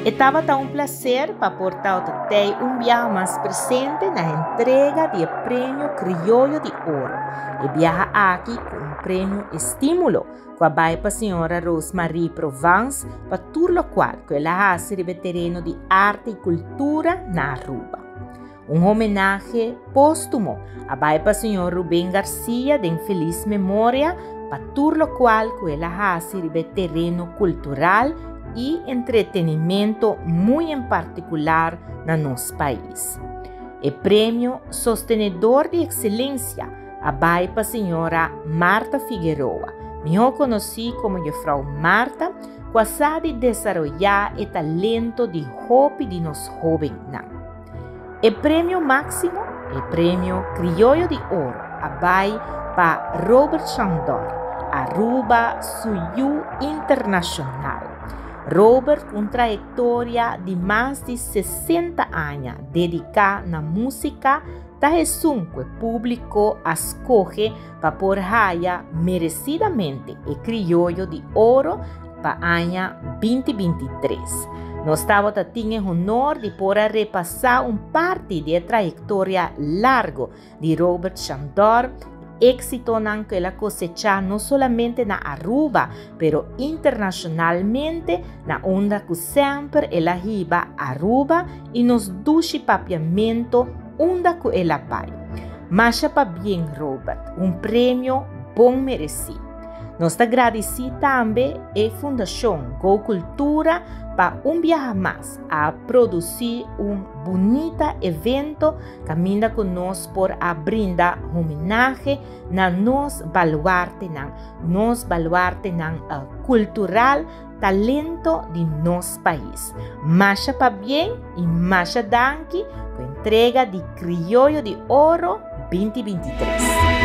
E tabata un placer pa por ta tey un biaha mas presente na entrega di premio Crioyo di Oro. E biaha aki cu un premio estimulo cu a bay pa señora Rosemarie Provence pa tur locual cu el a haci riba tereno di arte y cultura na Aruba. Un homenahe postumo a bay pa señor Ruben Garcia den feliz memoria pa tur locual cu el a haci riba tereno cultural y entretenimento, muy en particular na nos pais. E premio Sostenedor di Excelencia a bay pa señora Marta Figueroa, mihor conoci como juffrouw Marta, cu a sa di desaroya e talento di hopi di nos hobennan. E premio maximo, e premio Crioyo di Oro, a bay pa Robert Chandor, Aruba su yiu internacional. Robert, un trayectoria di mas di 60 aña dedica na musica, ta esun cu e publico a scoge pa por haya merecidamente e Crioyo di Oro pa aña 2023. Nos tabatin e honor di por a repasa un parti di e trayectoria largo di Robert Chandor, exitonan cu el a cosecha no solamente na Aruba, pero internacionalmente, na unda cu semper el a hiba Aruba y nos dushi Papiamento unda cu el a bay. Masha pabien, Robert, un premio bon mereci. Nos ta gradici tambe e Fundacion Go Cultura pa un biaha mas a produci un bunita evento caminda cu nos por a brinda homenahe na nos baluartenan, nos baluartenan cultural, talento di nos pais. Masha pabien y masha danki cu entrega di Crioyo di Oro 2023.